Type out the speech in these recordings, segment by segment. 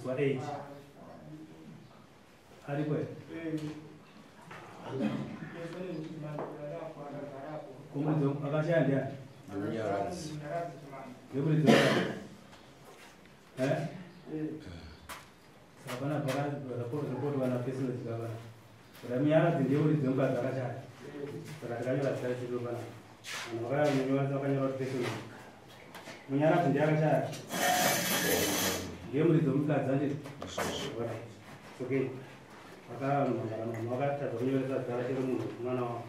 wa8 ariko here? Kumuridzi akashaya ndiani? Munyaradzi. Ndemuridzi eh? Saka pana pakaripoti vana personal chikavana. Saka Munyaradzi ndiye muridzi wemukadzi akashaya. Saka tikanyora zita risiro panapa. Vanhu vakanyora vakanyora kuti personal. Munyaradzi ndiye akashaya. Ndiye muridzi wemukadzi anditi? Alright. Okay. Vakamhangara vakatadza kunyoresa zita rachero munhu mwana wavo.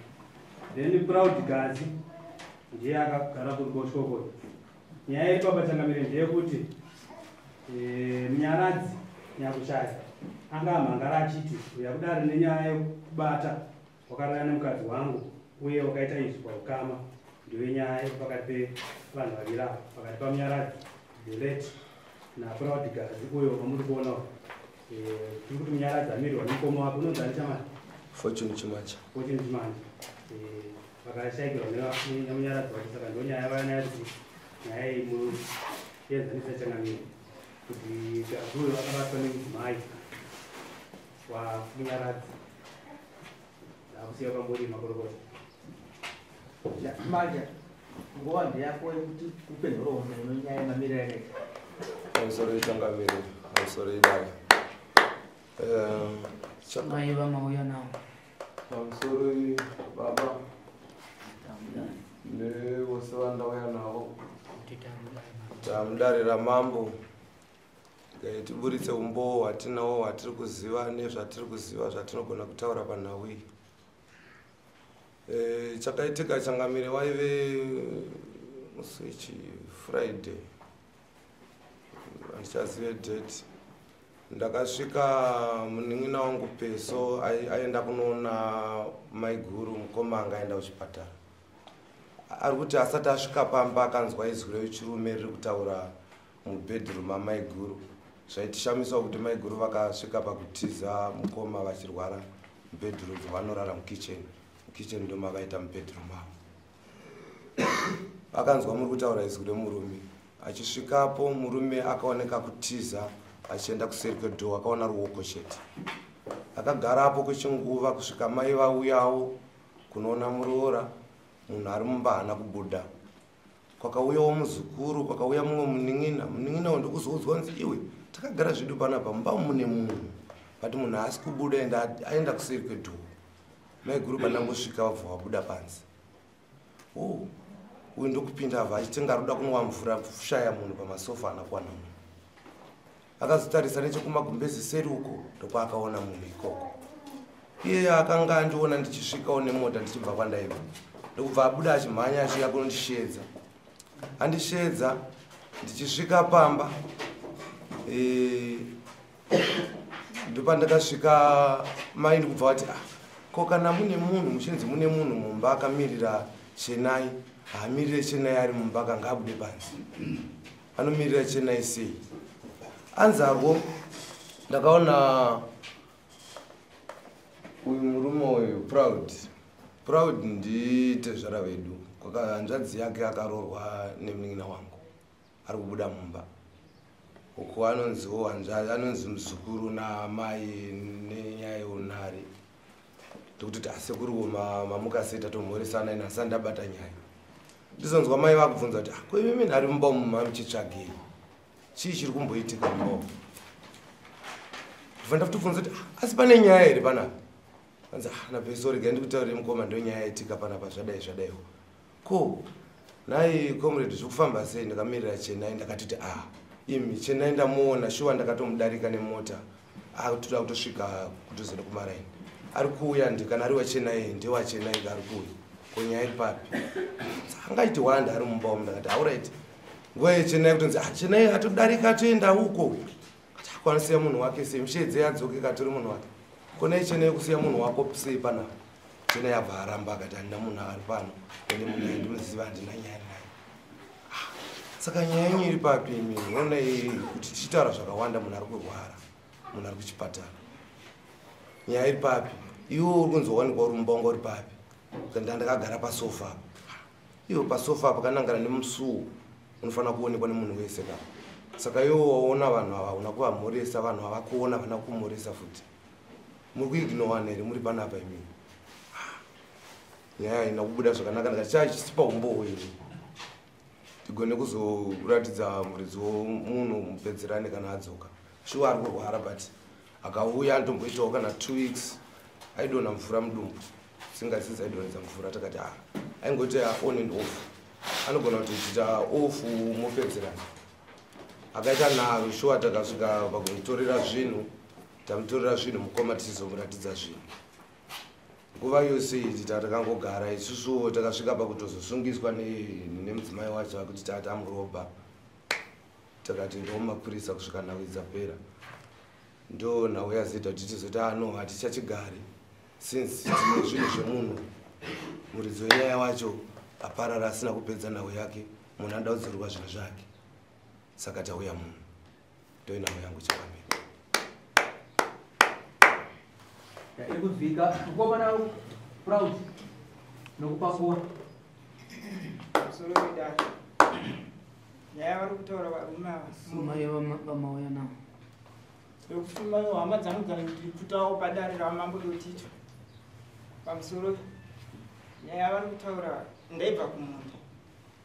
Then Proud Gazi ndiye akagara kuruboshoko. Nyaya iri papa changamire ndeyekuti Munyaradzi nyakushaya anga amhangara achiti uya kudare nenyaya yekubata wakarara nemukadzi wangu uye wakaita izvi paukama. Ndiyo nyaya iri pakati pevanhu vaviri ava, pakati paMunyaradzi the late naProud Gazi uyo wamuri kuona. Tiri kuti Munyaradzi amirirwa nemukoma wake unonzi ani chamani? Fortune Chimanja. Fortune Chimanja. Vakashayikirwa neMunyaradzi wacho. Saka ndo nyaya vaya nayo kuti nyaya iyi muenzanisa changamire kuti Gazi uyo akabatwa nemudzimai waMunyaradzi. Ndakusiya kwambori, makorokota. Manje nguva ndeyako yekuti upe nhoroondo yenyaya yemamiriro yakaita. Pamusoro yechangamire, pamusoro yedare. Mai vamauya nawo. Pamusoro baba nevose vandauya navo tamudare ramambo. Tiburitse umbowo hwatinawo hwatiri kuziva nezvatiri kuziva zvatinogona kutaura panhau iyi. Chakaitika changamire waive musi wechiFriday, handichazive date. Ndakasvika munin'ina wangu Peso aenda kunoona maiguru, mukoma anga aenda kuchipatara. Ari kuti asati asvika pamba akanzwa izwi rechirume riri kutaura mubedroom amaiguru. Zvaitishamisawo kuti maiguru vakasvika pakutiza mukoma vachirwara mubedroom vanorara mukitchen. Mukitchen ndo mavaita mubedroom avo. Akanzwa muri kutaura izwi remurume. Achisvikapo murume akaoneka kutiza achienda kuseri kwedoor, akaona ruoko chete. Akagarapo kwechinguva kusvika mai vauyawo kunoona muroora. Munhu ari mumba haana kubuda. Kwakauyawo muzukuru, kwakauya mumwe munin'ina. Munin'ina uyu ndokuzoudzwa kunzi, "Iwe, takagara zvedu panapa, mumba mune munhu, but munhu haasi kubuda, ende aenda kuseri kwedoor." Maiguru pandangosvika vabva vabuda panze. O uyu ndokupinda abva achitenga ari kuda kunwa mvura, kushaya munhu pamasofa, haana kuwana munhu. Akazotarisa nechekumagumbezi seri uko, ndokwaakaona munhu ikoko. Iye akanga andiona ndichisvikawo nemota ndichibva kwandaibva, ndokubva abuda achimhanya achiuya kunondisheedza. Andisheedza ndichisvika pamba, ndopandakasvika mai ndikubva vati, "Ah, ko kana mune munhu, muchinzi mune munhu mumba akamirira Chenai, haamirire Chenai ari mumba, kanga abude panze, anomirira Chenai sei?" Anzarwo ndakaona uyu murume uyu Proud. Proud nditezvara vedu, hanzvadzi yake akaroorwa nemunin'ina wangu. Ari kubuda mumba uko anonziwo anonzi muzukuru namai nenyaya yeunhare. Ndokutoti, "Asekuriwo, mamuka sei? Tatomhoresana ine asati ndabata nyaya." Ndizonzwa mai vakubvunza kuti, "Ah, ko imi nhari mumba umu mamuchitsvagei? Chii chiri kumboitika mumba umu?" Ndibva ndakutobvunza kuti, "Ah, asi pane nyaya here panapa?" Anzi, "Ah, naPeso, regai ndikutaurire mukoma, ndo nyaya yaitika panapa, zvadai zvadaiwo." Ko nhai comrade, zviri kufamba sei? Ndakamirira Chenai. Ndakatoti, "Ah, imi, Chenai ndamuona shuwa, ndakatomudarika nemota akutoda kutosvika kudhuze nekumaraini, ari kuuya. Ndi kana ari waChenai, ndewaChenai ari kuuya. Ko nyaya iri papi?" Angaiti wanda ari mumba umu. Ndakati, "Alright." Nguva yeChenai kutonzi, "Ah, Chenai atodarika atoenda uko." Kati akwanisiya munhu wake sei? Mushedze adzoke katori munhu wake. Konai Chenai kusiya munhu wako sei panapa? Chenai abva aramba akati, "Handina munhu ari pano, ende munhu andinoziva handina nyaya naye." Ah, saka nyaya yenyu iri papi imi? Onai kuti tichitaura zvakawanda, munhu ari kurwara, munhu ari kuchipatara, nyaya iri papi? Iwe uri kunzi wawanikwa uri mumba, wanga uri papi? Kanda ndakagara pasofa apa. Iwe pasofa apa kanangana nemusuwo unofanira kuonekwa nemunhu wese ka. Saka iwo waona vanhu ava una kuvamhoresa, vanhu ava kuona vana kumhoresa futi. Muri kuignowana here muri panapa imini? Nyaya haina kubuda zvakanaka, ndikati chachisipa umbowo ini tigone kuzoratidza muridzi womunhu mupedzerane kana adzoka. Shuwa ari kurwara, but akauya andomboitawo kana 2 weeks aidonha mvura mudumbu, singadzidzi aidonhedza mvura. Takati aingoita on and off, anogona kutoita off mupedzerane. Akaita nharo shuwa, takasvika pakumutorera zvinhu, tamutorera zvinhu mukoma tichizomuratidza zvinhu. Nguva yose iyi takangogara isusuwo, takasvika pakutozosungiswa nemudzimai wacho akuti tatamurobha. Takati ndomapurisa kusvika nhau dzapera. Ndo nhau yazoita kuti tizoti ano hatichachigari, since tine zvinhu zvemunhu. Muridzi wenyaya wacho aparara asina kupedza nhau yake, munhu anoda kudzorerwa zvinhu zvake, saka tauya munhu. Ndoinhau yangu chakamira. Iri kunzwika mukomana Proud nokupa nguva. Musoro wedare, nyaya vari kutaura varume ava Sumai vamauya navo. Yekufuma hama dzangu dzandiputawo padare ramambo Dotito. Pamusoro, nyaya vari kutaura, ndaibva kumunda,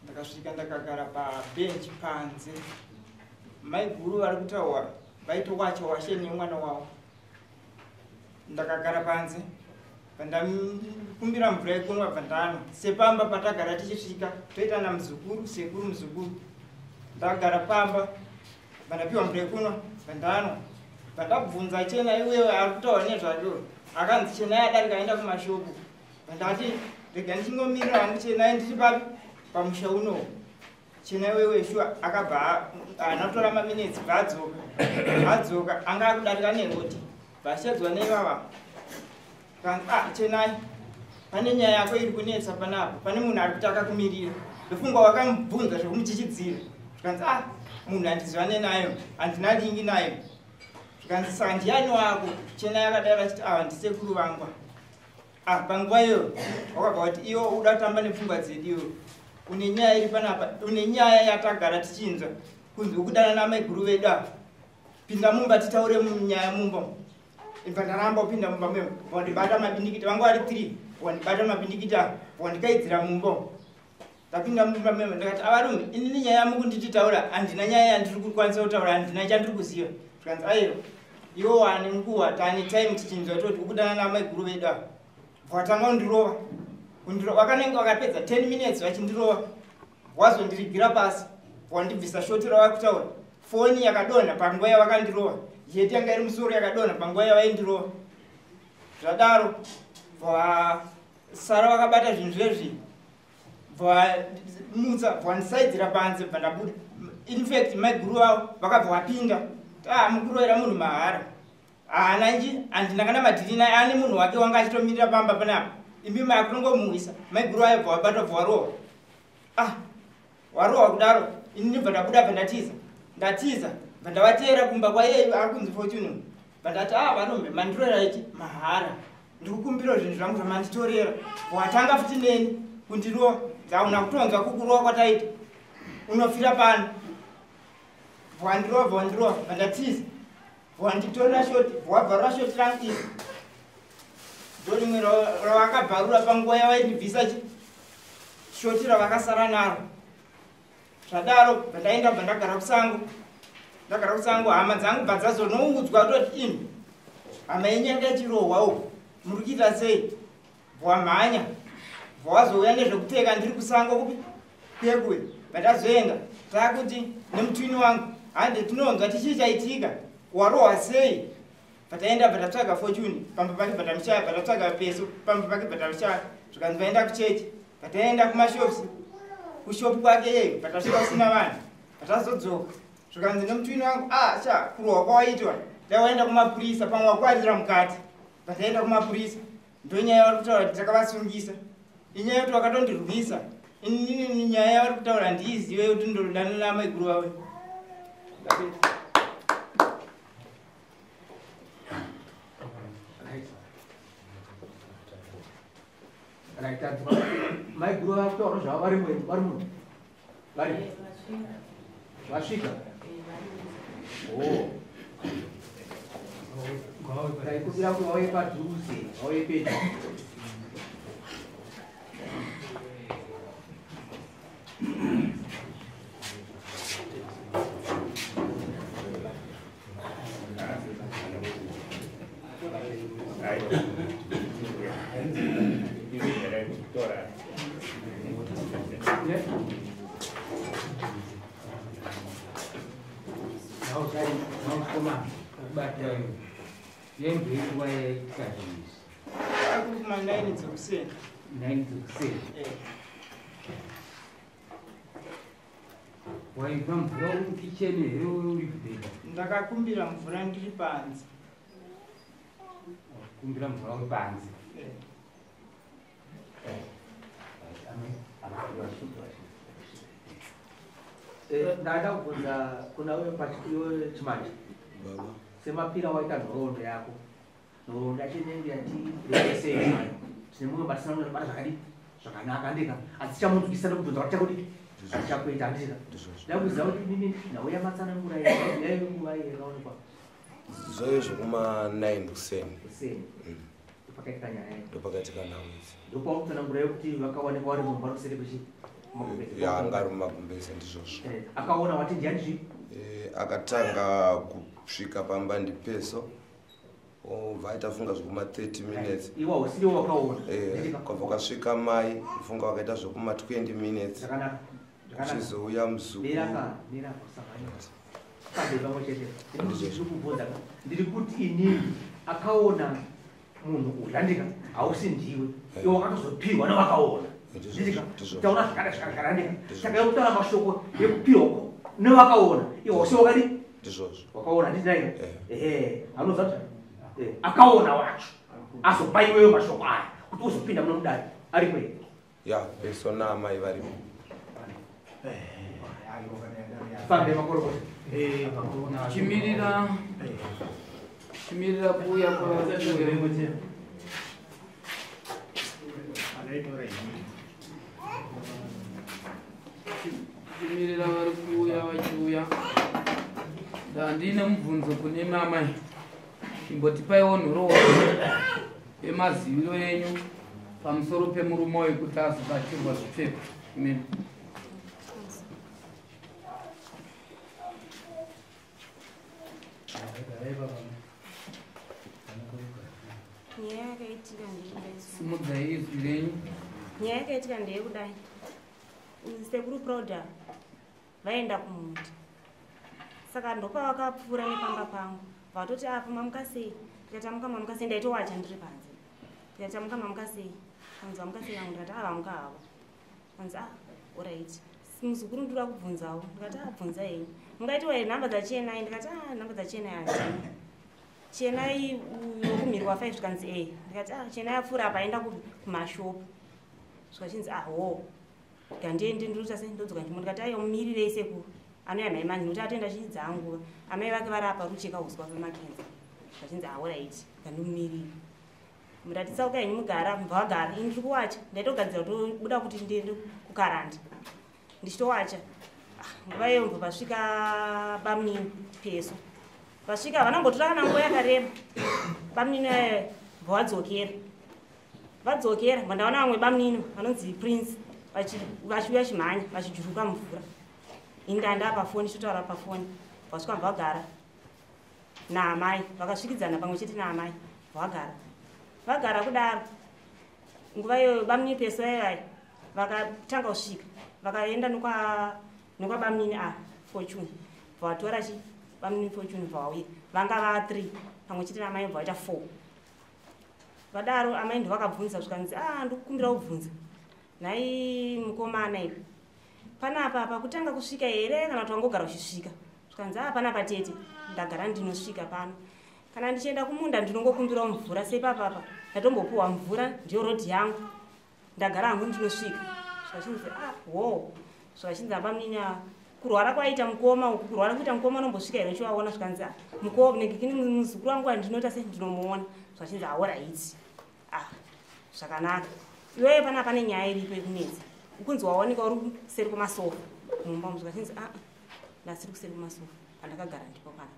ndakasvika ndakagara pabhenji panze. Maiguru vari kutaura vaitowacha washeni yemwana wavo. Ndakagara panze, pandakumbira mvura yekunwa, bva ndanwa. Sepamba patagara tichisvika toita namuzukuru, sekuru, muzukuru. Ndakagara pamba, bva ndapiwa mvura yekunwa, bva ndanwa, bva ndabvunza chena iwewe ari kutaura nezvake. Akanzi Chenai adarika aenda kumashopu. Bva ndati rega ndichingomirira hangu Chenai, ndiri papi pamusha unowu. Chenai wewe shuwa akabva haana kutora maminitsi, bva adzoka. Adzoka anga akudarika neroti, bvashedzwa nevava. Kanzi, "Ah, Chenai, pane nyaya yako iri kunetsa panapa, pane munhu ari kuti akakumirira." Ndofunga wakamubvunza zvekumuchichidzira. Zvikanzi, "Ah, munhu handizivane nayo, handina link nayo." Zvikanzi, "Saka ndiani wako?" Chenai akadaro achiti, "Ava ndisekuru vangu." Ah, panguva iyoyo wakabva kuti, "Iwo uda kutamba nepfungwa dzedu iwe, une nyaya iri panapa, une nyaya yatagara tichinzwa kunzi ukudana namaiguru vedu ava. Pinda mumba titaure nyaya mumba." Ibva ndaramba kupinda mumba memo, wandibata mabindikiti, vanga vari 3, wandibata mabindikiti ava, wandikaidzira mumba. Ndapinda mumba memo, ndikati, "Avarume, inini nyaya yamukundititaura handina nyaya yandiri kukwanisa kutaura, handina chandiri kuziva." Zvikanzi, "Aiwa, iwo wane nguva, tane time tichinzwa toti ukudana namaiguru vedu ava." Vatanga kundirova, kundirova, vakanenge vakapedza 10 minutes vachindirova, wazondirigira pasi, wandibvisa shoti ravakutaura. Foni yakadonha panguva yavakandirova, yeti yanga iri musoro yakadonha panguva yavaindirova. Zvadaro vasara vakabata zvinhu zvezvi, vamutsa, vandisaidzira panze, bva ndabuda. Infact maiguru vavo vakabva vapinda, "Ah, mukurovera munhu mahara, haana nji, handina kana madhiri naye, ane munhu wake wanga achitomirira pamba panapa, imi makunongomuwisa." Maiguru ayo bva vabatwa, bva warohwa. Ah, warohwa kudaro, ini ndibva ndabuda, bva ndatiza. Ndatiza, bva ndavateera kumba kwaiye ari kunzi Fortune. Bva ndati, "Ah, varume, manditorera ichi mahara, ndiri kukumbira zvinhu zvangu zvamanditorera." Watanga futi neni kundirova, dzauna kutonzwa kukurova kwataita, "Unofira pano." Bvandirova, bvandirova, bva ndatiza, bvanditorera shoti, bvabvarura shoti rangu iri, ndo rimwe ravakabvarura panguva yavaindibvisa chi shoti ravakasara naro. Zvadaro bva ndaenda, bva ndagara kusango. Ndagara kusango, hama dzangu bva dzazonoudzwa kutoti, "Imi, hama yenyu yanga ichirohwa uku, muri kuita sei?" Bvamhanya, bvawazouya nezvekupfeka ndiri kusango kupi kwekwe. Bvandazoenda taakuti nemutwini wangu, "Hande tinonzwa tichii chaitika, warohwa sei?" Bvataenda, bvatatsvaga Fortune pamba pake, bvatamushaya. Bvatatsvaga Peso pamba pake, bvatamushaya. Zvikanzi vaenda kuchechi. Bvataenda kumashops, kushopu kwake yeyo, bvatasvika kusina vanhu. Bvatazodzoka, zvikanzi nemutwini wangu, "Ah, sha, kurohwa kwawaitwa, dai waenda kumapurisa, pamwe wakwarira mukati." Bvataenda kumapurisa. Ndonyaya vari kutaura kuti takavasungisa, inyaya yekuti vakatondirwisa. Inini nyaya yavari kutaura handiizive, yekuti ndodana namaiguru vavo. Ndapedza. Right, tanzwa maiguru vakutaura zvavo. Vari muno, vari vasvika. Taikumbira kuti vauye padhuze, vauye pedyo. Kuma 9 dzekuseni. 9 dzekuseni. Waibva mvura uri mukicheni here uri kubhedha? Ndakakumbira mvura ndiri panze. Kumbira mvura uri panze. Ndada kubvunza kuna uyo Chimanje. Semapira waita nhoroondo yako. Nhoroondo yacho inenge yatirekesei nayo. Tine mumwe batisina kunobata zvakadii zvakanaka handika. Asi tichamunzwisisa nekubvunza kuti chakudii achakuita handika. Ndakuziva kuti inini nhau yamatsanangura yaive nguva iyi yakaonekwa. Zvaive zvekuma 9 kuseni. Kuseni. Ndopakaitika nyaya iyi. Ndopakaitika nhau idzi. Ndopaukutsanangura yekuti vakaonekwa vari mumba kuseri kwechi magumbeze. Ya, anga ari mumagumbeze ndizvozvo. Akaona wati ndiani zvii? Akatanga kusvika pamba ndiPeso. Obva aita funga zvekuma 30 minutes. Iwe usiriwo wakaona. Kwabva kwasvika mai, funga wakaita zvekuma 20 minutes. Zvakanaka. Chizouya muzukuru. Mira usamhanya. Pambe pamwe chete. Ndiri kubvunza. Ndiri kuti inini akaona munhu uyu handika hausi ndiwe. Iwe wakatozopirwa nevakaona. Ndika taura zvakada handika. Saka kutaura mashoko ekupirwa nevakaona. Iwe usi wakadi? Ndizvozvo. Wakaona handiti nayo? Ehe, anoziva kuti akaona wacho. Azopa iwewe mashoko aya kuti uzopinda muno mudare. Ariko here? Ya, Peso naamai varimo. Fambe makorokota. Chimirira kuuya kwavari. Chimirira vari kuuya vachiuya. Ndandine mubvunzo kune mamai. Imbotipaiwo nhoroondo yemaziviro enyu pamusoro pemurume uyu kuti azobatirwa zvipfeko. Amen. Nyaya yakaitika ndeyekudai. Simudzai izwi renyu. Nyaya yakaitika ndeyekudai. Sekuru Proud vaenda kumunda. Saka ndopavakapfuura nepamba pangu. Vatoti apa mamuka sei? Ndikati amuka mamuka sei? Ndaitowacha ndiri panze. Ndikati amuka mamuka sei? Kanzi vamuka sei vangu? Ndikati vamuka havo. Kanzi alright. Muzukuru ndinoda kubvunzawo. Ndikati bvunza henyu. Mungaitiwa here nhamba dzaChenai? Ndikati nhamba dzaChenai handina. Chenai wokumhiri 5 zvikanzi e. Ndikati Chenai apfuura apa aenda kumashopu. Zvikachinzi ho. Ndikandiende ndinoita sei? Ndodzoka ndimo. Ndikati aiwa mumirirei sekuru. Anouya nhai manje nokuti atoenda chiidza nguva. Amai vake vari apa rucheka uswa pemakenza. Zvikachinzi alright. Ndikandimumirira. Murati tsauka henyu mugara, mubva wagara. Ini ndiri kuwacha. Ndaitogadzira kutobuda kuti ndiende kukaranda. Ndichitowacha. Nguva iyo mubva pasvika bamunini Peso. Vasvika havana kumbotora kana nguva yakareba. Bamunini vayo bva vadzokera. Vadzokera bva ndaona vamwe bamunini vanonzi Prince vachiuya chimhanya vachijuruka mvura. Ini ndanda pafoni chitotaura pafoni. Vasvika bva vagara naamai. Vakasvikidzana pamwe chete naamai. Vagara. Vagara kudaro. Nguva iyo bamunini Peso vaivai vakatanga kusvika. Vakaenda nokwa bamunini Fortune. Vatora chi bamunini Fortune vauya. Vanga va 3 pamwe chete naamai vaita 4. Vadaro amai ndo vakabvunza zvikanzi ndikukumbira kubvunza. Nhai mukomana iwe. Panapa apa kutanga kusvika here kana kuti wangogara uchisvika? Zvikanzi panapa tete ndagara ndinosvika pano. Kana ndichienda kumunda ndinongokumbirawo mvura sepapapa. Ndatombopuwa mvura ndiyo rodhi yangu. Ndagara hangu ndinosvika. Zvikachinzi ho. Zvikachinzi abamunini kurwara kwaita mukoma uku kurwara kuita mukoma unombosvika here uchivaona? Zvikanzi mukoma nekini muzukuru wangu andinoita sei ndinomuona. Zvikachinzi alright. Zvakanaka. Iwewe pana pane nyaya iripo yekunetsa. Ukunzi waoneka uri kuseri kwemasofa mumba umu. Zvikachinzi ndasiri kuseri kwemasofa. Pandakagara ndipo pana.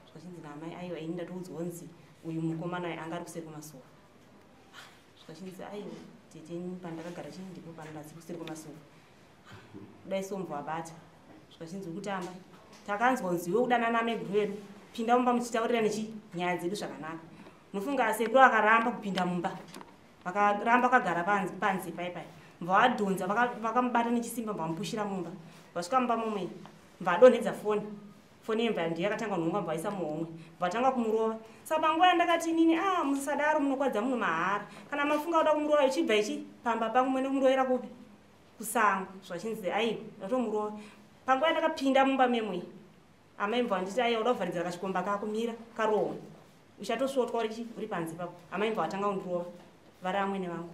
Zvikachinzi naamai aiwa ini ndatoudzwa kunzi uyu mukomana anga ari kuseri kwemasofa. Zvikachinzi aiwa tete ini pandakagara chii ndipo pano ndasi kuseri kwemasofa. Kudai sombva wabata. Zvikachinzi uri kutamba. Takanzwa kunzi iwe kudanana amaiguru vedu. Pinda mumba muchitaurira nechi nyaya dzedu zvakanaka. Nofunga sekuru akaramba kupinda mumba. Vakaramba vakagara panze pai pai. Mva vadhonza vakamubata nechisimba mvamupushira mumba. Vasvika mumba mumwe mvadonhedza foni. Foni yemba ndiye yakatanga kunhonga mvaisa muhomwe. Mvatanga kumurova. Saka panguva yandakati inini musadaro munokwadza munhu mahara. Kana mafunga kuda kumurova uchibva ichi pamba pangu mwene kumurovera kupi? Kusango. Zvachinzi aiwa ndatomurova. Panguva yandakapinda mumba memwe amai mva vanditi aiwa uda kuvharidzira kachikomba kako mira karohwe. Uchatosvotwa uri panze papo. Amai mva vatanga kundirova vari amwene vangu.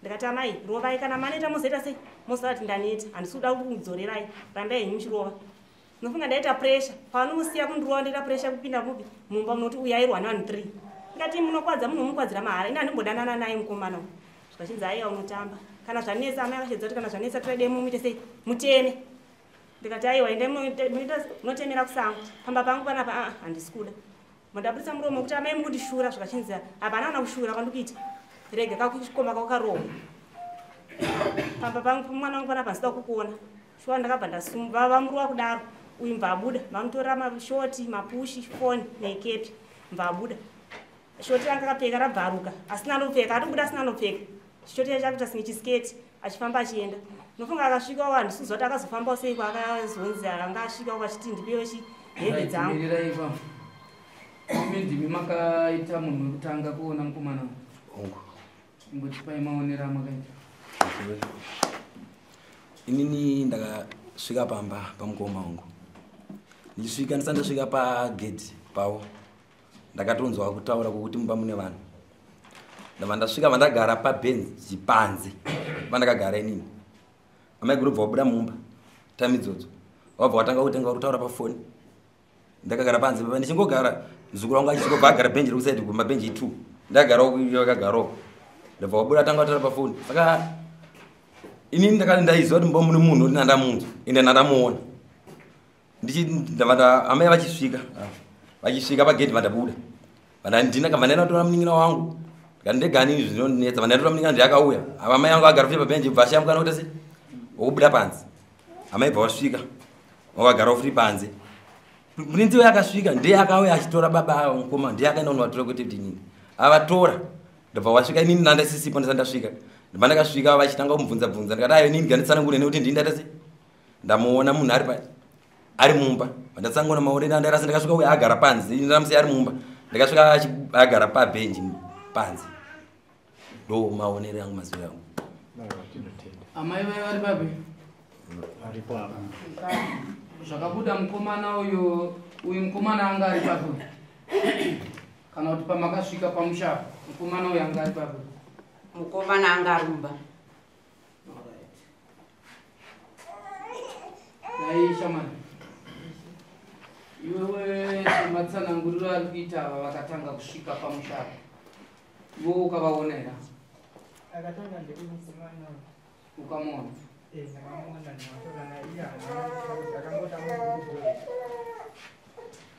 Ndikati amai rovai kana maneta mozoita sei? Mozoita kuti ndaneta handisi kuda kudzorerai rambai henyu muchirova. Nofunga ndaita pressure pavanomusiya kundirova ndaita pressure kupinda mupi mumba munoti uyu airwa nevanhu 3. Ndikati munokwadza munhu mukwadzira mahara ini handimbodanana naye mukomana uyu. Zvikachinzi aiwa unotamba. Kana zvanetsa amai akashedza kuti kana zvanetsa torai demo muite sei? Muteme. Ndikati aiwa endai munotemera kusango. Pamba pangu panapa handisi kuda. Mandabudisa muromo kuti amai mukundishura zvikachinzi hapana kana kushura kwandikuita. Rega kakuchikomba kako karohwa. Pamba pangu mwana wangu panapa handisida kukuona. Shuwa ndakabva ndasumba vamurova kudaro. Uyu mvabuda vamutorera mashoti mapushi foni nekepi mvabuda. Shoti ranga akapfeka rabvaruka asina anopfeka atobuda asina anopfeka. Shoti yacho akuita singe chisiketi achifamba achienda. Nofunga akasvikawo handisi kuziva kuti akazofambawo sei kwaakazonzi anga asvikawo achiti ndipewo hembe dzangu. Mirirai ipapo. Imi ndimi makaita munhu wekutanga kuona mukomana uyu. Hongu. Imbotipai maonero amakaita. Inini ndakasvika pamba pamukoma wangu. Ndichisvika ndisati ndasvika pagedhi pavo. Ndakatonzwa kutaura kwokuti mumba mune vanhu. Ndabva ndasvika vandagara pabhenji panze. Vandakagara inini. Amai guru bva vabuda mumba. Time idzodzo. Vabva vatanga kutenga kutaura pafoni. Ndakagara panze papa ndichingogara muzukuru wangu achisvika agara bhenji rekusaidi kumabhenji 2. Ndagarawo akagarawo. Ndabva vabuda atanga kutaura pafoni. Saka inini ndakati ndaiziva kuti mumba mune munhu ndandamunzwa ende ndandamuona. Ndavanda amai vachisvika. Vachisvika pagedhi vandabuda. Vandandina tora munin'ina wangu. Ndikati ndegani zvinonetsa vandatora munin'ina ndiye akauya. Ava amai vangu agara futi pabhenji bva ashaya mukana kuti sei? Wokubuda panze. Amai bva vasvika. Vakagara futi panze. Murinzi uya akasvika ndiye akauya achitora baba ava mukoma ndiye akaenda kunovatora kwete kuti inini. Avatora ndobva wasvika inini ndandasisipo ndisati ndasvika. Ndobva ndakasvika vachitanga kumubvunza bvunza ndikati aiwa inini nganditsanangure nekuti ndini ndaita sei? Ndamuona munhu ari mumba. Ndatsanangura maonero andairasa ndakasvika uya agara panze. Ini ndamusiya ari mumba. Ndakasvika agara pabhenji panze. Ndo maonero angu maziviro angu. Amai vai vari papi? Varipo apa. Zvakabuda mukomana uyu, uyu mukomana anga ari papi? Kana kuti pamakasvika pamusha, mukomana uyu anga ari papi? Mukomana anga ari mumba. Alright. Dai shamani. Iwewe sematsananguriro ari kuita ava vakatanga kusvika pamusha. Iwe ukavaona here? Akatanga ndekumukomana. Ukamuona? Ndakamuona ndinotaura naye iye haana akangoti amuguruguru.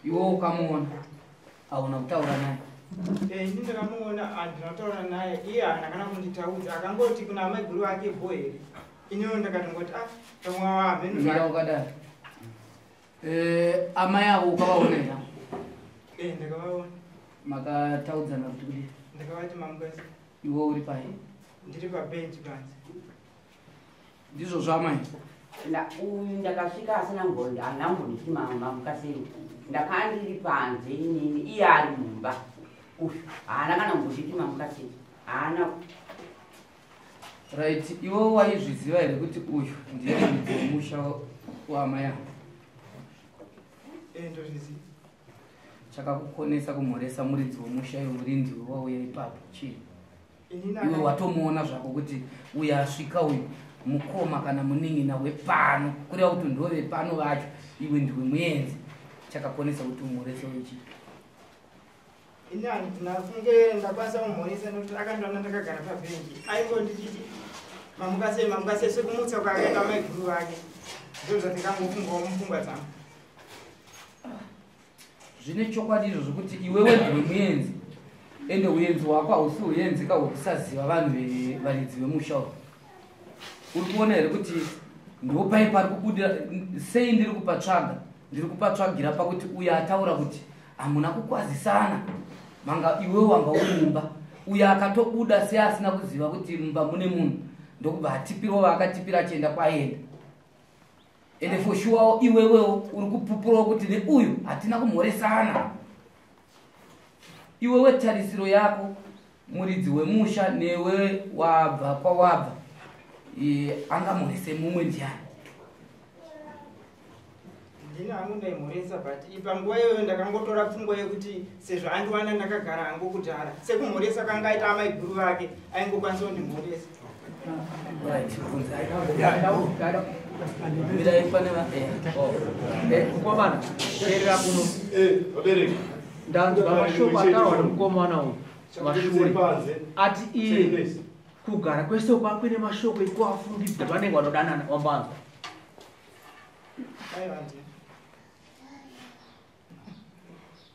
Iwe ukamuona? Hauna kutaura naye? Ini ndakamuona handinotaura naye iye haana kana kunditaudza akangoti kuna amaiguru ake bho here. Iniwo ndakatongoti pamwe hameno. Mira ukadai. Amai avo ukavaona here? Ndakavaona. Makataudzana kuti kudii? Ndakavati mamukasi. Iwe uri pai? Ndiri pabhenji panze. Ndizvo zvamai? Uyu ndakasvika asina ngondo, haana kumbonditi mamukasei. Ndakanga ndiri panze inini, iye ari mumba. Uyu haana kana kumbonditi mamukasei. Haana. Right, iwe waizviziva here kuti uyu ndiye muridzi wemusha waamai avo? Ndozviziva. Chakakukonesa kumhoresa muridzi wemusha iwe uri ndiwe wauya ipapo chii? Inini Iwe watomuona zvako kuti uyu asvika uyu mukoma kana munin'ina wepano, kureva kuti ndove pano vacho, iwe ndiwe muenzi. Chakakonesa kuti umhorese uyu chii? Ini handina kunge ndakwanisa kumhoresa nekuti akandiona ndakagara pabhenji. Aingonditi mamukasei mamukasei sekumutsa kwaakaita maiguru vake. Ndozvandikangofungawo mupfungwa dzangu. Zvine chokwadi izvo zvekuti iwewe ndiwe muenzi, ende uenzi hwako hausi uenzi ka hwekusaziva vanhu varidzi vemusha uyu. Uri kuona here kuti ndopai pari kubudira sei? Ndiri kupatsvaga, ndiri kupatsvagira pakuti uyo ataura kuti hamuna kukwazisana, manga iwewe wanga uri mumba, uyo akatobuda seasina kuziva kuti mumba mune munhu, ndokubva atipirawo vaakatipira achienda kwaenda. Ende for sure iwewewo uri kupupurawo kuti neuyu hatina kumhoresana. Iwewe tarisiro yako muridzi wemusha newe wabva kwawabva, angamhorese mumwe ndiani? Ndini hangu ndaimhoresa, but panguva iyoyo ndakangotora pfungwa yekuti sezvo andiwana ndakagara hangu kudhara, sekumhoresa kanga aita amaiguru vake, aingokwanisa kundimhoresa. Right, bvunzai. Mirai pane oh. Mukomana, teerera kuno. Vabereki. Ndanzwa mashoko ataurwa nemukomana uyu mashure, ati iye kugara kwese kwakwe nemashoko ekuafungidza vanenge vanodanana. Wambanzwa? Aiwa, ndini.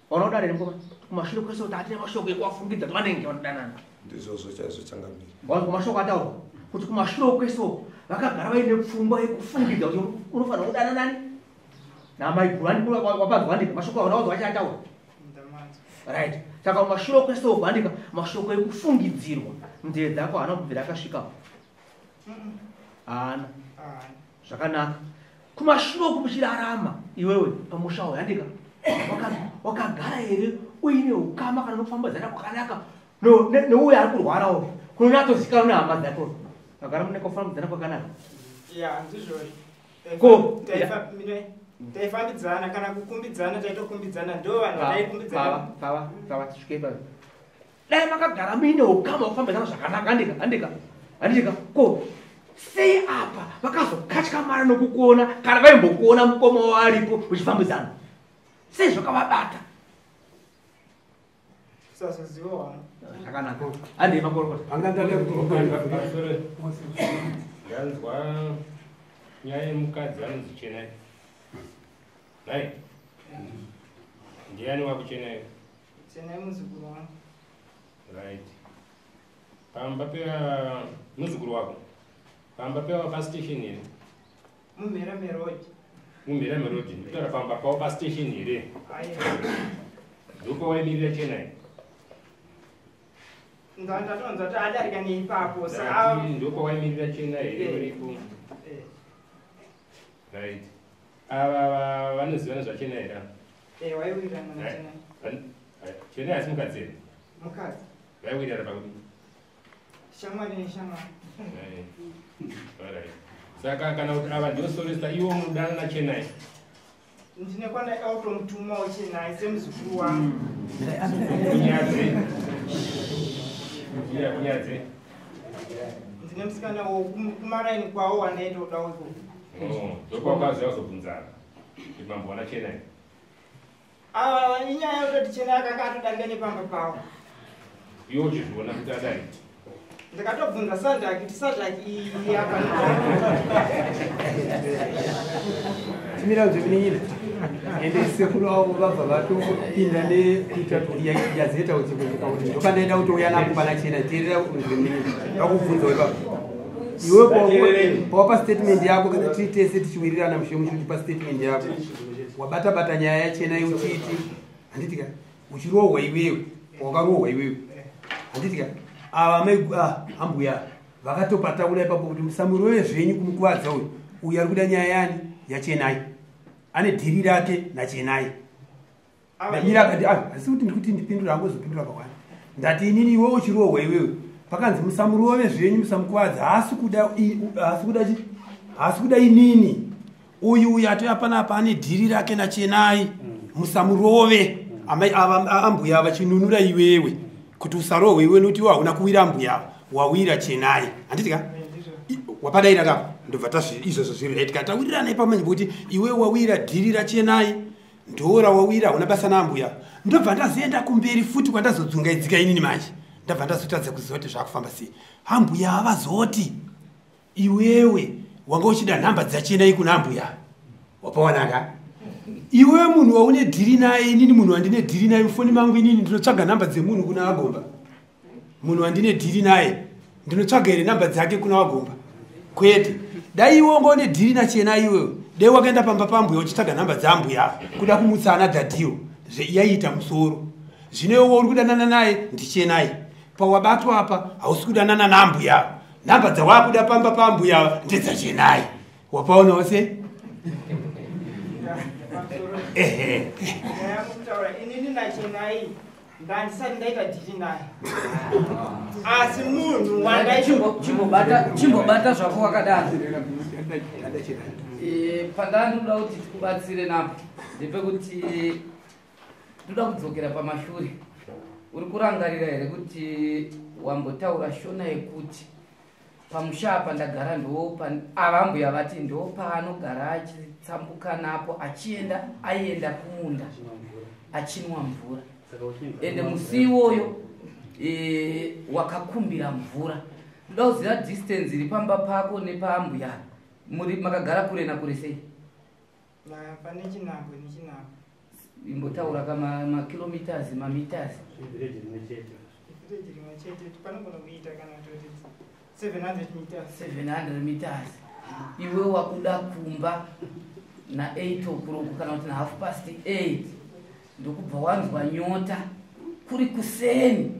Wanoda here mukomana kumashure kwese kuti atine mashoko ekuafungidza kuti vanenge vanodanana? Ndizvozvo chaizvo, changamire. Wanzwa mashoko ataurwa kuti kumashure kwese uko vakagara vaine pfungwa yekufungidza kuti unofanira kudanana nani namaiguru. Wapanzwa ndika mashoko aona wanzwa achiataura? Ndamanzwa. Right, saka kumashure kwese uko andika mashoko ekufungidzirwa nzeve dzako haana kubvira akasvikapo? Haana. Ah. Zvakanaka. Kumashure uku muchirarama iwewe pamusha uyu, andika wakagara here uine ukama kana nokufambidzana kwakanaka neuyo ari kurwara uyu, kunonyatsozikanwa nehama dzake uyu? Vagara mune kufambidzana kwakanaka? Ya, ndizvozvo. Ko, Taifambidzana kana kukumbidzana, taitokumbidzana, ndo vanhu vataikumbidzana. Pava pava, tisvike pava. Dai makagara muine ukama hwekufambidzana zvakanaka, andika, ko sei apa vakazokatyamara nokukuona kana vaimbokuona mukoma wavo aripo uchifambidzana? Sei zvakavabata? Sazoziva wangu. Zvakanaka, handei makorokota. Anga ndada kuti Ndanzwa nyaya yemukadzi anonzi Chenai. Nai ndiani wakuChenai? Chenai muzukuru wangu. Right, pamba pea muzukuru wako, pamba pewa pastation here? Mumherame Road. Mumherame Road. Ndikutaura pamba pavo pastation here? Aiwa. Ndopawaimirira Chenai? Ndatonzwa kuti adarika neipapo, saka Ndati ndopawaimirira Chenai here? Uripo? Eh. Right, ava vanoziva nezvaChenai here ava? Eh, waiwirirana naChenai. Chenai asi mukadzi here? Mukadzi. Vaiwirirana pakuti? Shamwari neshamwari. Alright. Saka kana kuti ava ndiyo solicitor, iwo unodana naChenai? Ndine kwandakautomutumawo Chenai semuzukuru wangu. Kunyadze iya, kunyadze. Ndine musikana wokumaraini kwawo wandaitodawo ikoko. Ndokwakaziva kuzobvunzana kuti mambowana Chenai? Ava inyaya yekutoti Chenai akanga atodarika nepamba pavo. Iwe uchizviona kuti adai? Ndakatobvunza Sadhaki kuti Sadhaki iyi apa. Chimira nzveminin'ina, ende sekuru avo vabva vatopinda nekuita yazoita kuti kuti ndopandaida kutouya napo pana Chena. Teerera nzveminin'ina, vakubvunza ipapo iwe pawapa statement yako, kana tiri tese tichiwirirana mushe mushe, uchipa statement yako wabata bata nyaya yaChena uchiti, handitika, uchirohwa iwewe, wakarohwa iwewe, handitika, ava mai ambuya vakatopataura ipapo kuti musamurove zvenyu kumukuvadza uyu, uyu ari kuda nyaya yani yaChenai, ane dhiri rake naChenai. Ndamira akati, "Ah, asi kuti ndikuti ndipindura, angozopindura pakwana." Ndati inini iwe uchirohwa iwewe, pakanzi musamurove zvenyu, musamukuvadza, haasi kuda haasi kuda chi haasi kuda inini uyu, uyu atoya panapa ane dhiri rake naChenai, musamurove. Amai ava ambuya vachinunura iwewe kuti usarohwe iwe, nokuti iwe hauna kuwira ambuya ava, wawira Chenai, handiti ka? Wapadaira kapa, ndobva tazvi izvozvo zviri right ka, tawirirana ipapo kuti iwe wawira dhiri raChenai, ndora wawira, hauna basa naambuya. Ndobva ndazoenda kumberi futi kwandazodzungaidzika inini manje, ndabva ndazotadza kuziva kuti zvakufamba sei. Ambuya havazoti iwewe wanga uchida nhamba dzaChenai kuna ambuya, wapawanaka. Iwe munhu waune dhiri naye, inini munhu wandine dhiri naye mufoni mangu inini ndinotsvaga namba dzemunhu kuna Wagomba. Munhu wandine dhiri naye ndinotsvaga here namba dzake kuna Wagomba? Kwete. Dai iwe wanga une dhiri nachena iwewe, dai wakaenda pamba pambuya uchitsvaga namba dzambuya kuda kumutsa ana dhadhiyo, yaiita musoro. Zvino iwe uri kudanana naye ndichenai. Pawabatwa apa hausi kudanana nambuya. Namba dzawakuda pamba pambuya ndedzachenai. Wapaonawo sei? Ehe. Nyaya yekutaura inini nachenai ndandisati ndaita dhiri naye, asi munhu wandachimbobata chimbobata zvako wakadaro. Pandanoda kuti tikubatsire napo ndepekuti ndoda kudzokera pamashure. Uri kurangarira here kuti wambotaura shona yekuti pamusha apa ndagara ndo ava mbuya vati ndo paanogara achitsambuka napo achienda aienda kumunda achinwa mvura, ende musi iwoyo wakakumbira mvura. Ndoda kuziva distance iri pamba pako nepambuya, muri makagara kure nakure sei? Pane chinhambwe nechinhambwe. Imbotaura ka makilometers, mameters. Village rimwe chete. Village rimwe chete, panogona kuita kana toti 700 meters. 700 meters. Iwe wakuda kumba na 8 o'clock kana kuti na half past 8, ndokubva wanzwa nyota kuri kuseni,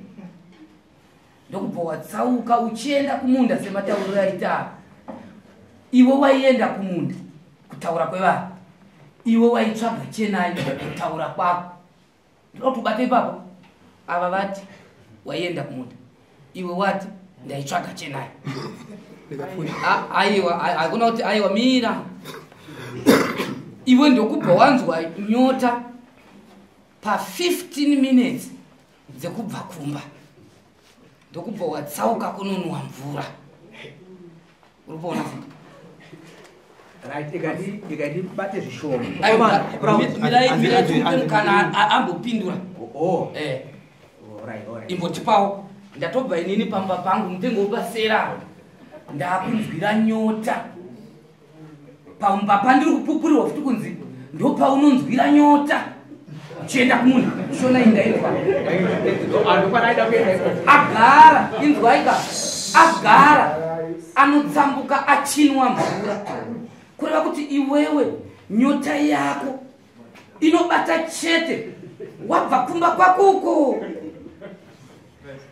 ndokubva watsauka uchienda kumunda sematauriro aita. Iwe waienda kumunda kutaura kwevanhu, iwe waitsvaga chenai kutaura kwako. Ndoda kuti ubate ipapo. Ava vati waienda kumunda, iwe wati ndaitsvaga chenai. Aiwa, hakuna kuti aiwa, mira. Iwe ndokubva wanzwa nyota pa 15 minutes dzekubva kumba, ndokubva watsauka kunonwa mvura. Uri kuona sei? Right, ikadi bate zvishoma. Aiwa, mirai mirai, timupe mukana ambopindura. Oh. Right, all right. Imbotipawo. Ndatobva inini pamba pangu mutengo wepasera, ndakunzwira nyota pamba pandiri kupupurirwa futi kunzi ndopaunonzwira nyota uchienda kumunda. Shona iyi ndainzwa. Andokwana kuenda ikoko. Agara, inzwaika, agara anotsambuka achinwa mvura, kureva kuti iwewe nyota yako inobata chete wabva kumba kwako uko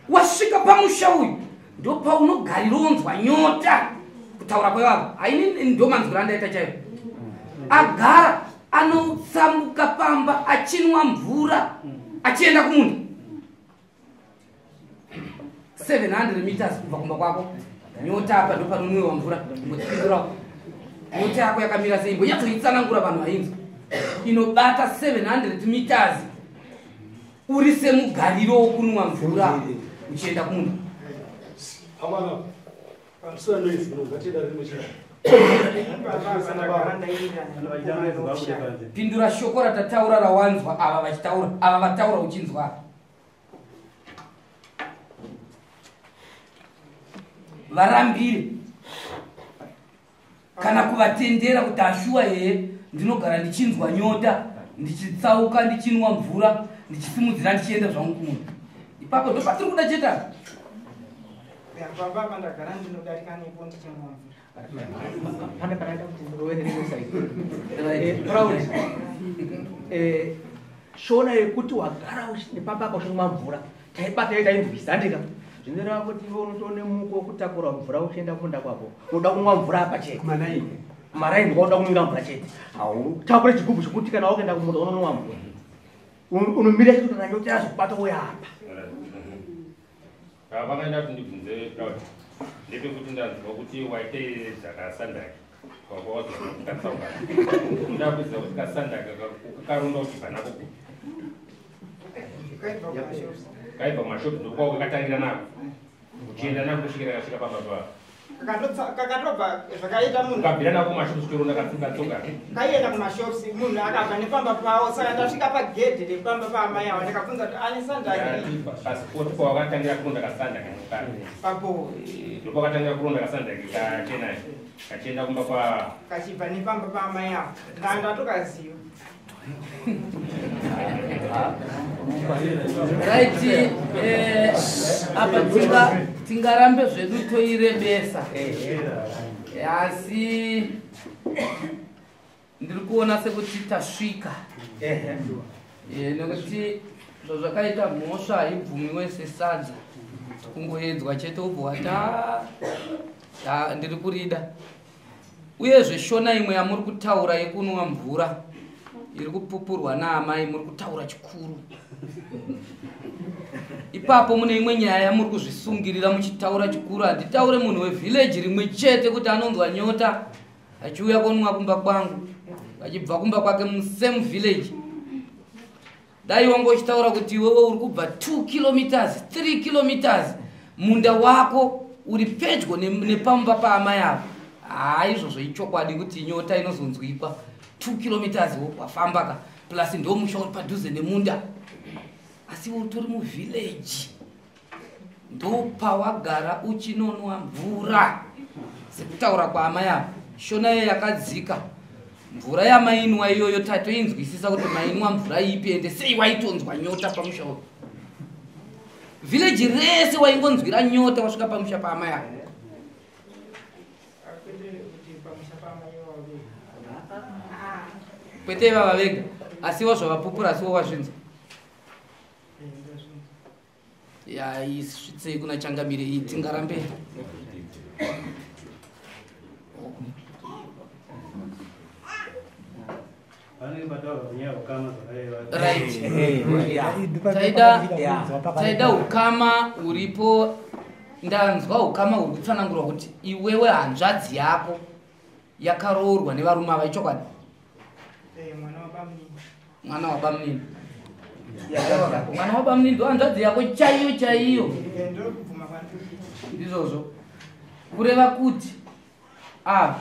wasvika pamusha uyu, ndopaunogarironswa nyota kutaura kwevavo. Haini ndo manzwiro andaita chaivo. Agara anotsambuka pamba achinwa mvura achienda kumunda 700 meters kubva kumba kwako. Nyota apa ndopanonwiwa mvura. Imbotipindurawo, nyota yako yakamira sei? Imbonyatsoitsanangura vanhu vainzwa. Inobata 700 meters uri semugariro wokunwa mvura uchienda kumunda. Amana, pamusana noise muno, ngatienda rimwe chete. Ndagara ndaenda. Pindura shoko ratataura rawanzwa ava vachitaura, ava vataura uchinzwa. Varambire kana kuvatendera kuti ashuwa yeye ndinogara ndichinzwa nyota, ndichitsauka ndichinwa mvura, ndichisimudzira ndichienda zvangu kumunda. Ipapo ndo patiri kuda cheta. Pamba apa ndagara ndinodarika nepo ndichinwa mvura. Pane panaida kuti ndinowene rimwe side. Proud. Shona yekuti wagara nepamba apa uchinwa mvura taibata tainzwisa andika, zvinoreva kuti iwe unotone muko wekutakura mvura uchienda kumunda kwako, unoda kumwa mvura apa chete. Kumaraini. Kumaraini kwaunoda kumwira mvura chete, hautakure chigubhu chekuti kana wakuenda kumunda unonwa mvura. Unomira chete kuti nyota yazokubata uya apa. Vakaenda kuti ndibvunze Proud, ndepekuti ndanzwa kuti waite zvakasandaka, wakatsauka. Ndakuziva kuti kasandaka kakarunda uchibva nako kupi? Kaibva kumashops. Kaibva kumashops, ndokwako kakatangira nako uchienda nako kusvikira kasvika pamba pavo? Kakatobva zvakaita munhu. Ukabvira nako kumashops uchironda katsoka? Kaienda kumashops, munhu akabva nepamba pavo, saka ndasvika pagedhe repamba paamai avo, ndakabvunza kuti ane sandaki. Pasipoti pawakatangira kuronda kasandaka kare? Papo. Ndopakatangira kuronda kasandaki kachenai kachienda kumba kwa Kachibva nepamba paamai avo, ndatokaziva. Right, apa tingarambe zvedu toirebesa, asi ndiri kuona sekuti tasvika, nekuti zvazvakaita mhosva haibvumiwe sesadza, kungoedzwa chete ubva wati ndiri kurida. Uyezve shona imwe yamuri kutaura yekunwa mvura iri kupupurwa naamai, muri kutaura chikuru ipapo. Mune imwe nyaya yamuri kuzvisungirira muchitaura chikuru. Handitaure munhu wevhileji rimwe chete kuti anonzwa nyota achiuya konwa kumba kwangu, achibva kumba kwake musame village. Dai wanga uchitaura kuti iwewe uri kubva 2 kilometers, 3 kilometers, munda wako uri pedyo nepamba paamai avo, haa, izvozvo ichokwadi kuti nyota inozonzwikwa. 2 kilometers wafamba ka, plus ndo musha uri padhuze nemunda, asi utori muvhileji, ndopawagara uchinonwa mvura sekutaura kwaamai avo. Shona iyo yakadzika, mvura yamainwa iyoyo tatoinzwisisa kuti mainwa mvura ipi, ende sei waitonzwa nyota pamusha uyu. Vhileji rese waingonzwira nyota wasvika pamusha paamai avo? Kwete ivava vega, asiwo zvavapupura, asiwo wazvinzwa. Ya, isvitsei kuna changamire iyi, tingarambe. Right, taida ukama uripo. Ndanzwa ukama huri kutsanangurwa kuti iwewe hanzvadzi yako yakaroorwa nevarume ava, ichokwadi? Mwana wabamunini, mwana wabamunini ndo hanzvadzi yako chaiyo chaiyo. Ndizvozvo, kureva kuti ava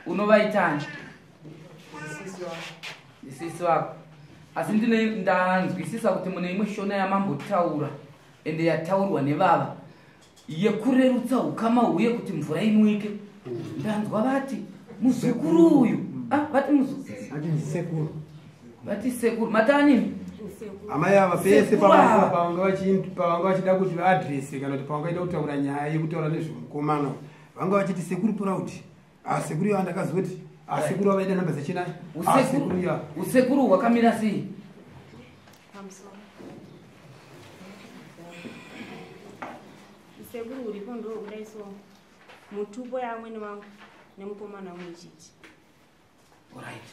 unovaitani? Sisi vako. Asi ndine ndanzwisisa kuti mune imwe shona yamambotaura, ende yataurwa nevava, yekurerutsa ukama huye kuti mvura inwike. Ndanzwa vati muzukuru uyu, vati sekuru, vati sekuru matanini. Amai ava pese pavanga vachida kuti vaadhirese kana kuti pavanga vaida kutaura nyaya yekutaura nezvemukomana, vanga vachiti sekuru Proud, sekuru yava ndakazoti, sekuru vavaida namba dzechinai. Usekuru hwakamira sei? Sekuru uripo ndokudai, so mutupo yamwene wangu nemukomana umwe chete. Right,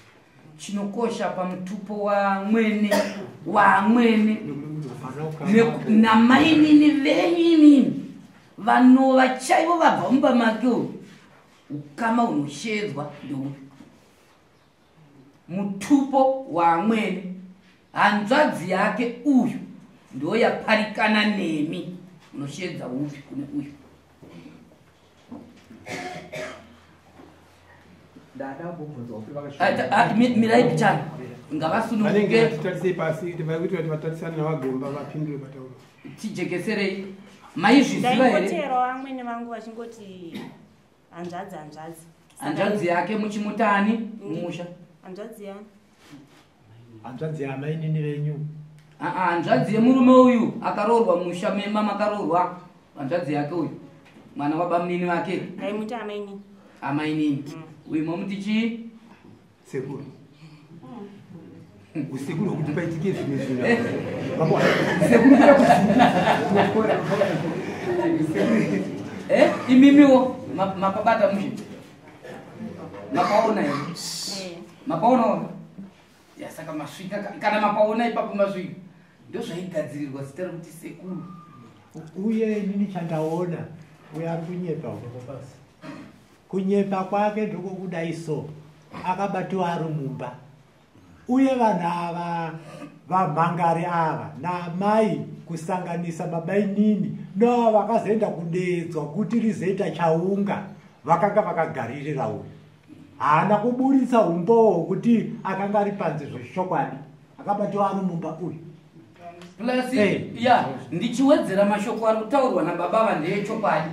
chinokosha pamutupo wamwene wamwene namainini venyu inini vanova chaivo vabva mumba make uyu, ukama hunoshedzwa ndeuyu mutupo wamwene, hanzvadzi yake uyu ndo yaparikana nemi, unoshedza upi kune uyu? Mirai pichana, ngavasununguke. Titarisei pasi kuti vatarisane navagomba vapindure pataura. Tijekeserei, maizviziva here? Ndaingoterawo amwene vangu vachingoti hanzvadzi, hanzvadzi. Hanzvadzi yake muchimutani mumusha? Hanzvadzi yani? Hanzvadzi yamainini venyu. Hanzvadzi yemurume uyu akaroorwa musha mema makaroorwa, hanzvadzi yake uyu mwana wabamunini vake. Ndaimuti amainini. Amainini uyu momuti chii? Sekuru. Usekuru hwekuti paitike zvimwe zvinhu. Sekuru. Imimiwo mapabata mushe, mapaona here? Mapaona ya, saka masvika kana mapaona ipapo, masvika ndozvaigadzirirwa zita rekuti sekuru. Uye inini chandaona, uye ari kunyepa basi. Kunyepa kwake ndokokudai so, akabatiwa ari mumba, uye vanhu ava vamhangari ava naamai kusanganisa babainini noava vakazoenda kudedzwa kuti rizoita chaunga, vakanga vakagaririra uyu. Haana kuburitsa umbowo hwokuti akanga ari panze zvechokwadi, akabatiwa ari mumba uyu. Plus ya, ndichiwedzera mashoko ari kutaurwa nababa va ndeyechokwadi.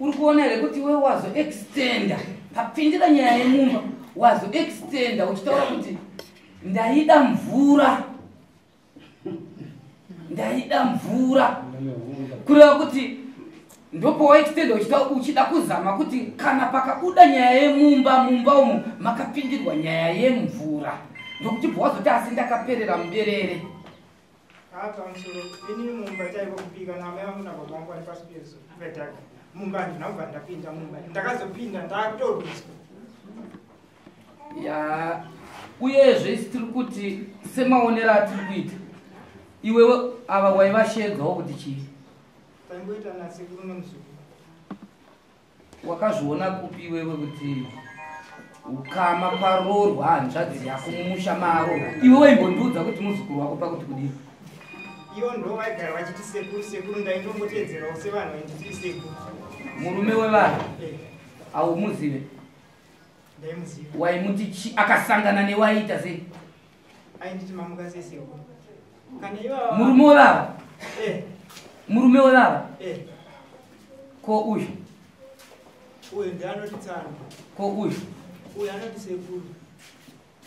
Uri kuona here kuti iwe wazoextenda papindira nyaya yemumba, wazoextenda uchitaura kuti Ndaida mvura, ndaida mvura, kureva kuti ndopawaititenda uchida kuzama kuti kana pakabuda nyaya yemumba, mumba umu makapindirwa nyaya yemvura, ndokuti bva wazoti asi ndakaperera muberere. Pamusoro, inini mumba chaiko kubika naamai vangu nababa vangu vari pasi pedhaka. Mumba handina kubva ndapinda mumba, ndakazopinda ndakutorwiswa. Ya, uyezve isi tiri kuti semaonero atiri kuita, iwewe ava waivashedzawo kuti chii? Taingoita nasekuru nemuzukuru. Wakazviona kupi iwewe kuti ukama parorwa hanzvadzi yako mumusha maro? Iwe waimbondiudza kuti muzukuru wako pakuti kudii? Ivo ndo vaigara vachiti sekuru sekuru, ndaindongotedzerawo sevanhu vainditi sekuru. Murume wevanhu haumuzive? Ndaimuziva. Waimuti chi akasangana newaiita sei? Ainditi mamuka sesekuru kana ivava. Murume wevava? Murume wevava? Eh. Ko uyu? Uyu ndianoti tsano. Ko uyu? Uyu anoti sekuru.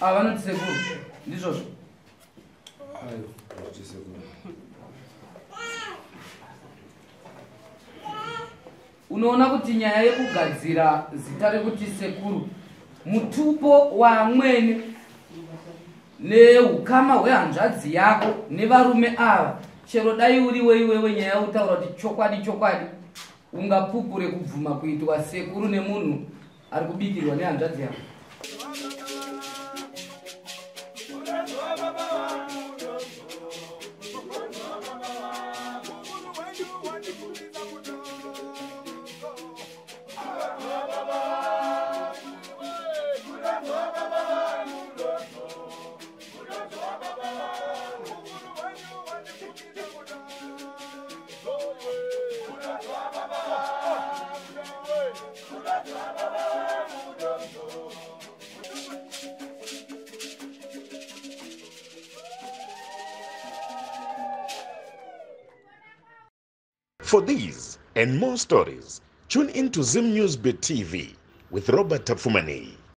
Ava vanoti sekuru, ndizvozvo? Ayo, nditi sekuru. Unoona kuti nyaya yekugadzira zita rekuti sekuru mutupo wamwene neukama hwehanzvadzi yako nevarume ava, chero dai uriwe iwewe, nyaya yekutaura kuti chokwadi chokwadi, ungapupure kubvuma kuitwa sekuru nemunhu ari kubikirwa nehanzvadzi yako? For these and more stories, tune in to Zim News Bit TV with Robert Tafumani.